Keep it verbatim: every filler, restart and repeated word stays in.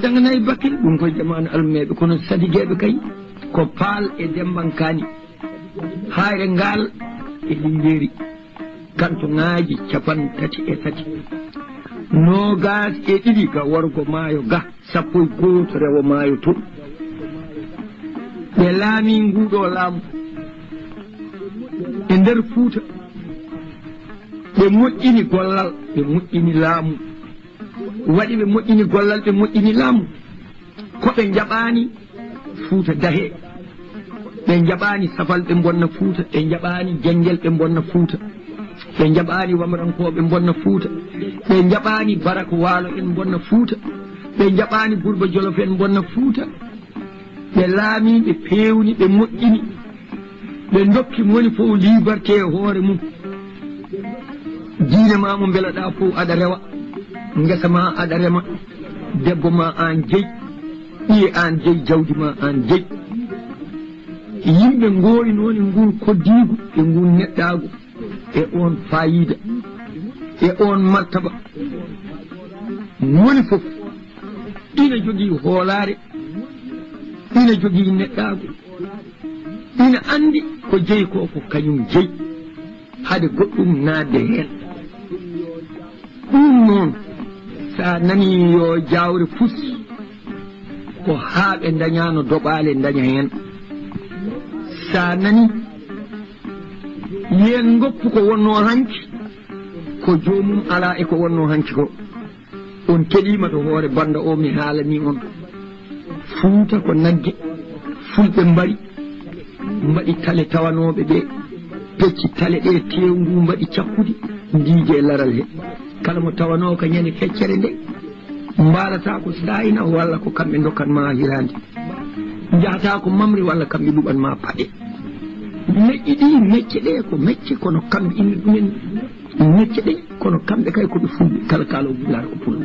Dagana e Bakel, ɗum koye jamaanu almeeɓe, kono Sadigeeɓe kay ko Paal e Dembankaani. Haayre ngaal e Linngeeri, kantoŋaaji capanɗe tati e tati. Noogaas e ɗiɗi ga worgo maayo ga, sappo e gooto rewo maayo to. Ɓe laami nguuɗo laamu e nder Fuuta. Ɓe moƴƴini gollal, ɓe moƴƴini laamu. Waɗi ɓe moƴƴini gollal, ɓe moƴƴini laamu. Ko ɓe njaɓaani Fuuta dahee. Ɓe njaɓaani Safal, ɓe mbonna Fuuta. Ɓe njaɓaani Janngel, ɓe mbonna Fuuta. Ɓe njaɓaani Wamrankooɓe mbonna Fuuta. Ɓe njaɓaani Barak Waalo en mbonna Fuuta. Ɓe njaɓaani Burba Jolof en mbonna Fuuta. Ɓe laami, ɓe peewni, ɓe moƴƴini, ɓe ndokki moni fof liberté e hoore mum. Diine ma mo mbelaɗaa fof aɗa rewa, ngesa ma aɗa rema, debbo ma aan jeyi, ɓiye aan jeyi, jawdi ma aan jeyi. Yimɓe ngooynooni nguun koddiigu e nguun neɗɗaagu e oon faayiida, e oon martaba. Moni fof ina jogii hoolaare, ina jogii neɗɗaagu, ina anndi ko jeyi ko, ko kañum jeyi, hade goɗɗum naatde heen. Ɗum noon, so a nanii yo jaawre fus, ko haa ɓe ndañaano doɓaale ndaña heen. So a nanii, yeen ngoppu ko wonnoo hanki, ko joomum alaa e ko wonnoo hanki ko. On keɗiima to hoore bannda o, mi haalanii on. Fuuta ko nagge, fulɓe mbari, mbaɗi tale tawanooɓe ɓe, pecci tale ɗe, teewngu mbaɗi cakkudi, ndiije e laral he. Kala mo tawanoo ka ñande feccere nde, mbaalata ko saayna walla ko kamɓe ndokkan ma hiraande. Njahata ko mamre walla kamɓe luɓan ma paɗe. Leƴƴi ɗi, mecce ɗe ko mecce, kono kamɓe ina ɗumen mecce ɗe, kono kamɓe kay ko ɓe fulɓe, kala kaalo wulaata ko pullo.